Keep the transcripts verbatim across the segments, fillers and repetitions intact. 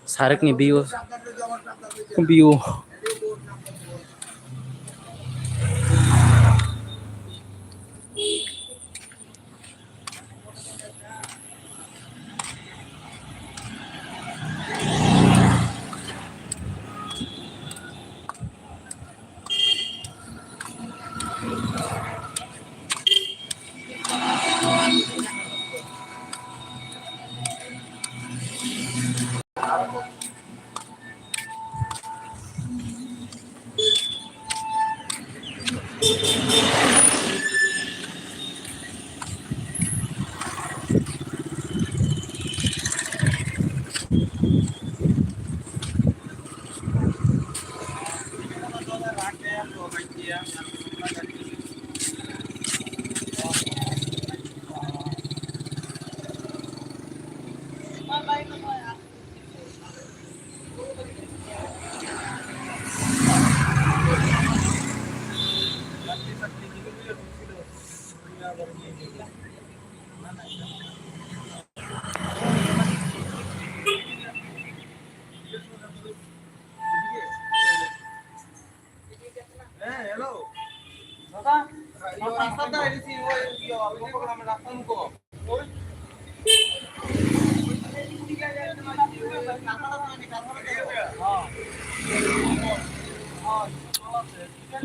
Sarikni view, view.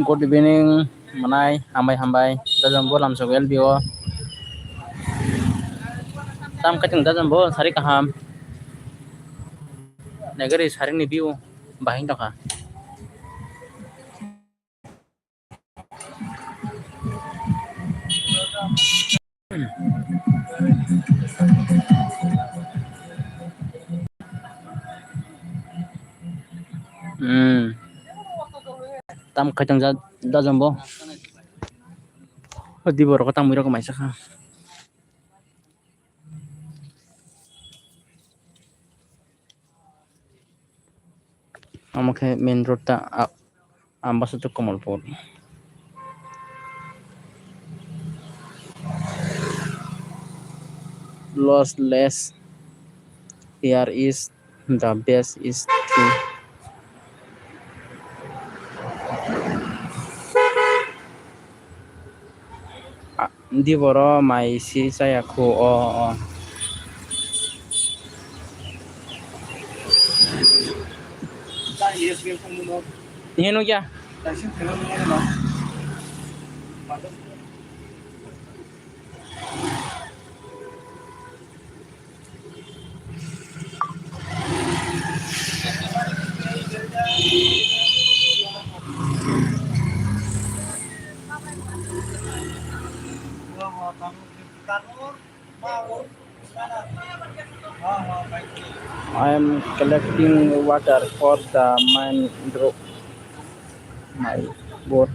Good evening, manai, hambai, hambai. Dajambo lamsok L B O. Tam kaitung dajambo, sari kaham. Nagari saringni view bahing tongkha. Hmm. Tam kaitung ja-, dajambo. Di borok tang mui rok mai sakha. Omo khe main road ta, a-, Ambasa to Kamalpur. Lossless, here is the best is true. Ah, di boro mai si chaya khu o, o. Hino kya? I am collecting water for the main road, my boat.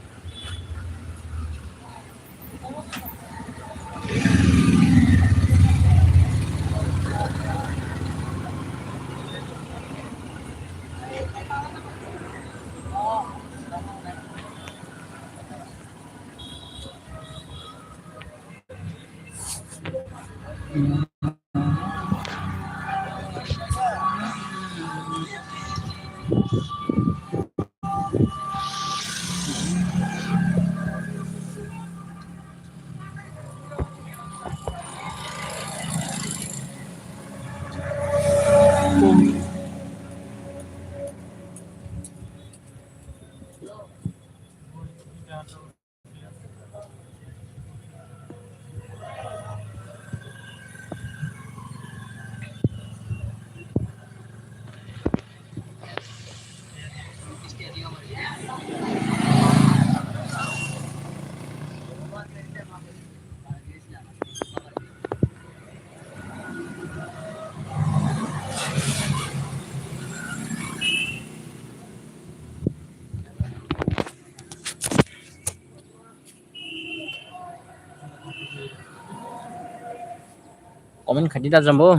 Comment khaidi da jambo.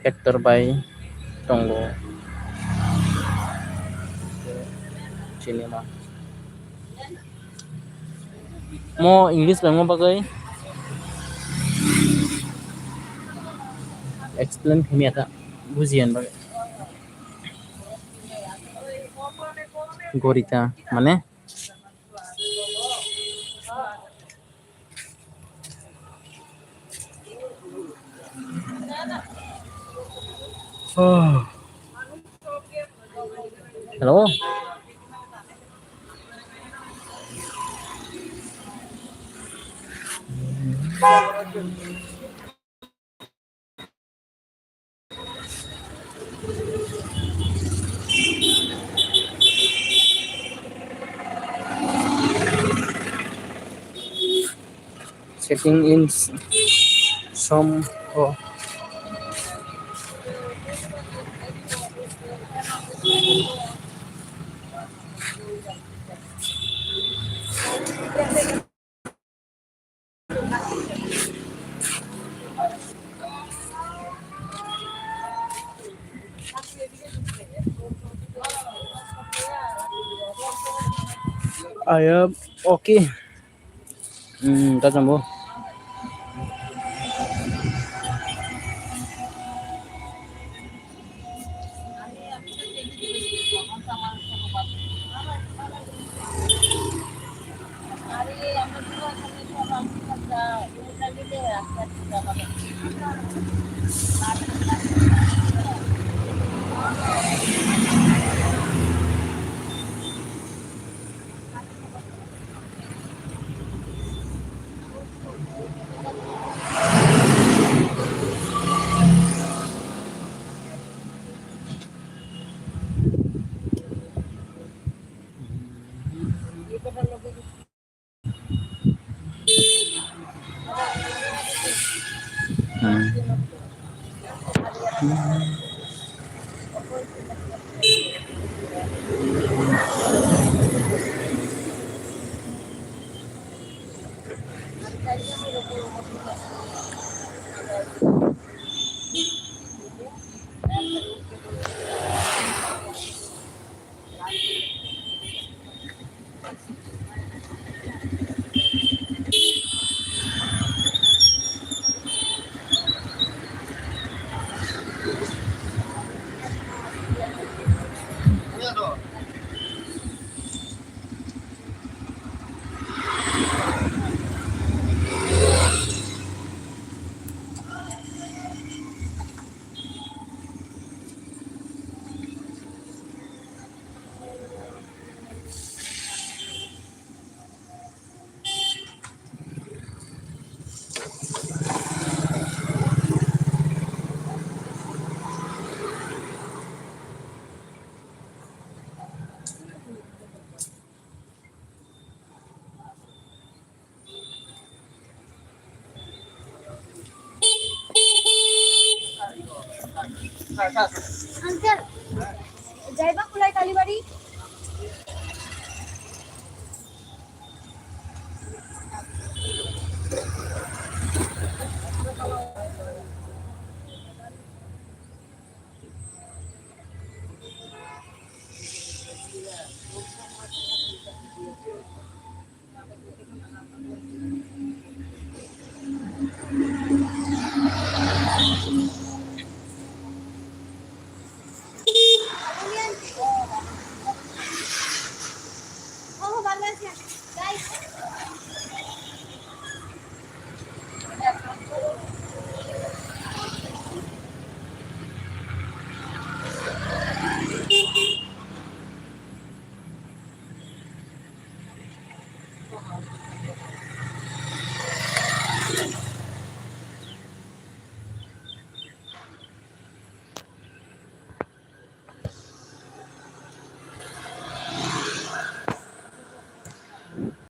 Factor bai tongo. Cinema. Mo English bai mo bagwi. Explain khaimya kha, bujiyan bagwi. Gorita mane? Hello? Setting in some, oh. I am okay. Hmm, ta chambo. Uncle, jaiba kulai Kalibari?